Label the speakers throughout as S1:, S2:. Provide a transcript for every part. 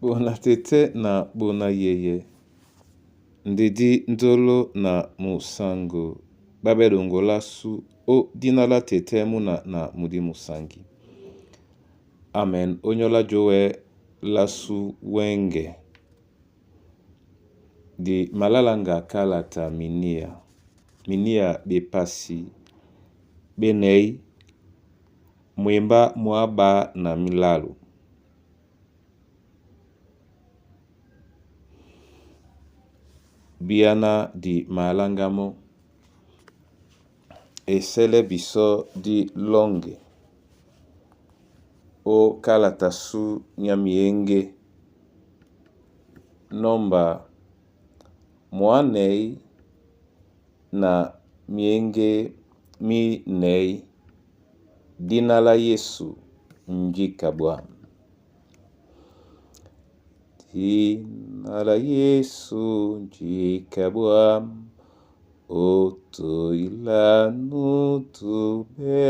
S1: Bona tɛ́ na bona yeye ndedi nzolo na musango ɓá ɓɛ́ ɗoŋgo lásu ó dina lá tɛ́tɛ́ múna na mudi musangi. Amen. Ónyólá jówɛ lásu wɛ́ŋgɛ di malalanga kalata miniya miniya bepasi benɛyi mwembá mwá ɓá na milálo. Bíáná di maláŋgá mɔ́ e sɛ́lɛ́ bisɔ́ dí lɔ́ŋgɛ ó kálata sú nyá miyéŋgé nɔ́mba mwánɛ́ na myéŋgé míneyi dina lá Yesu njika bwâm. Dina lá Yesu njika bwâm otoilanu tube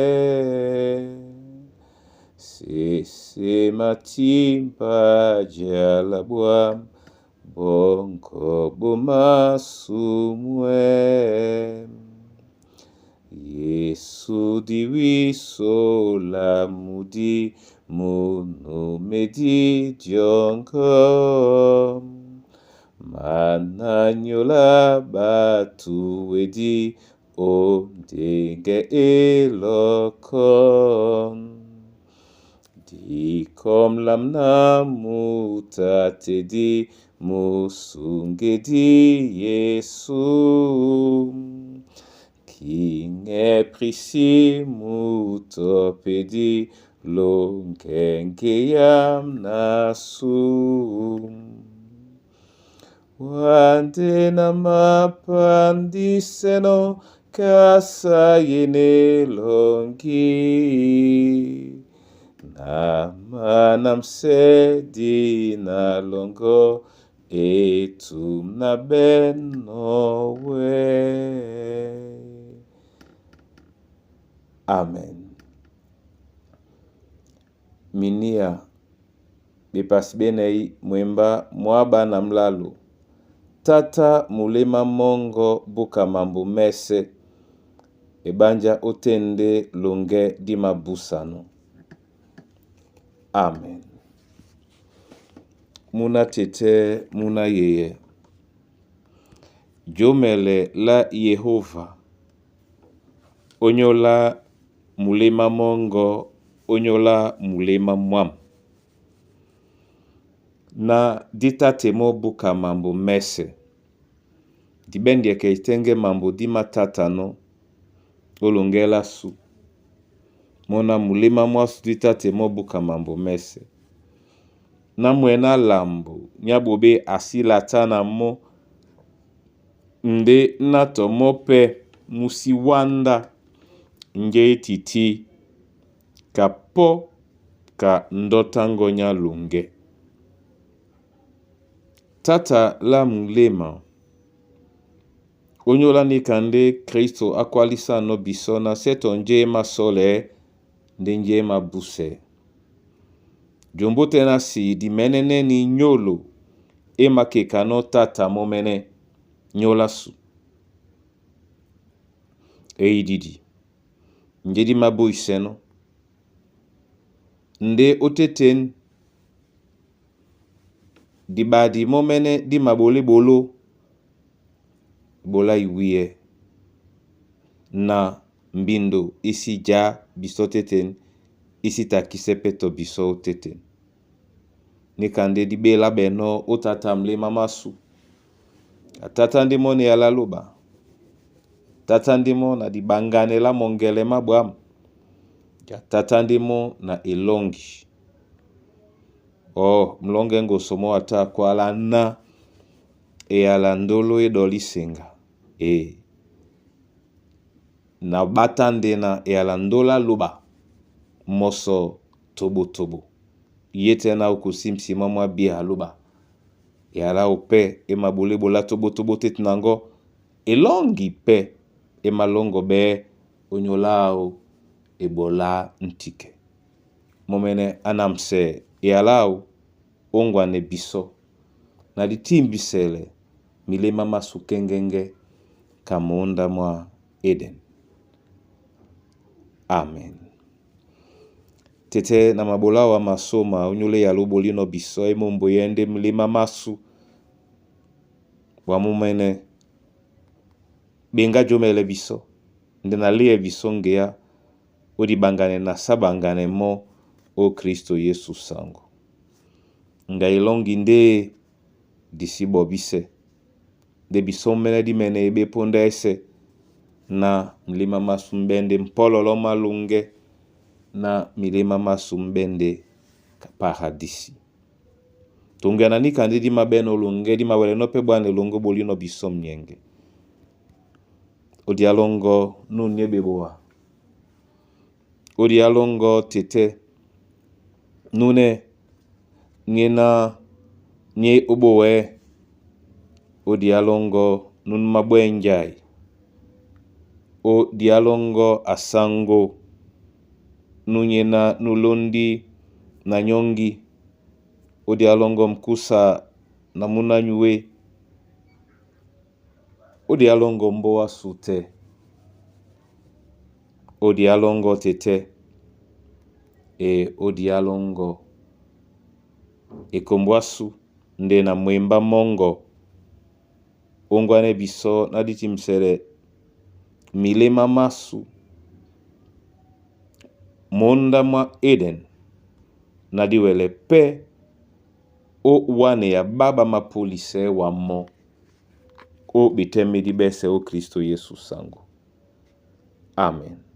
S1: sese matimba jala bwâm bongo bomasumwɛ. Yesu diwiso la mudi munu medi diongo mananyola batu wedi o ndenge eloko dikomlam na mutatedi musungedi Yesu kinge prisi mutopedi longenge yam nasu. Wande na mapandiseno kasa yene longi na manamsedi na longo etum na benowe. Amen. Minia bepasi beneyi mwemba mwaba na mlalo tata mulema mongo buka mambu mese ebanja otende longe di mabusano. Amen. Muna tete muna yeye jomele la Yehova onyola mulema mongo onyola mulema mwam na ditate mo buka mambu mese dibendieke itenge mambu di matatano olongela su mona mulema mwasu ditate mo buka mambu mese na mwena lambu nyabobe asila na mo nde nato mope musiwanda nge titi ka po ka ndotango nya longe. Tata la mulema onyola nika nde Kristo akwalisa no biso na seto nje masole nde nje mabuse. Jombo tena si di menene ni nyolo e makeka no tata momene nyola su. Eididi nje di maboiseno nde oteten dibadi momene di mabole bolo bola iwiye na mbindo isi ja biso teten isi takise peto biso teten. Nika nde dibela beno otata mlema masu. Atata ndimo ni alaloba. Tata ndimo na dibanganela mongele mabwam. Ya tata ndimo na elongi. Oh, mlonge ngosomo ata kwala na eyala ndolo edolisenga. E na bata ndena eyala ndola loba moso tobo tobo. Ye tena okusimsima mwa bia loba. Eyala ope emabole bola tobo tobo tete nango elongi pe emalongo be onyolao ebola ntike. Momene anamse eyalao Ongwane biso na ditimbisɛlɛ milema masu kengɛngɛ ka munda mwa Eden. Amen. Tete na mabola wa masoma unyule ya lubolino biso emombo yende milema masu wamumene benga jomele biso nde na liye biso ngeya odibangane na sabangane mo o Kristo Yesu sango. Ngai longi nde disi bobise nde biso mene dimene ebe ponda ese na milema masu mbende mpololo malunge na milema masu mbende paradisi. Tongana ni kandi di mabeno lunge di mawele no pe bwane lungo bolino biso mnyenge. Odialongo nunye beboa. Odialongo tete nune nye na nye obowe. Odialongo nun mabwenjai. Odialongo asango nunye na nulondi na nyongi. Odialongo mkusa na munanyue. Odialongo mboa sute. Odialongo tete. E odialongo ekombwasu nde na mwemba mongo ongwane biso na ditimsele milema masu monda mwa Eden na diwele pe o wane ya baba mapolise wa mo o bitemedi bese o Kristo Yesu sango. Amen.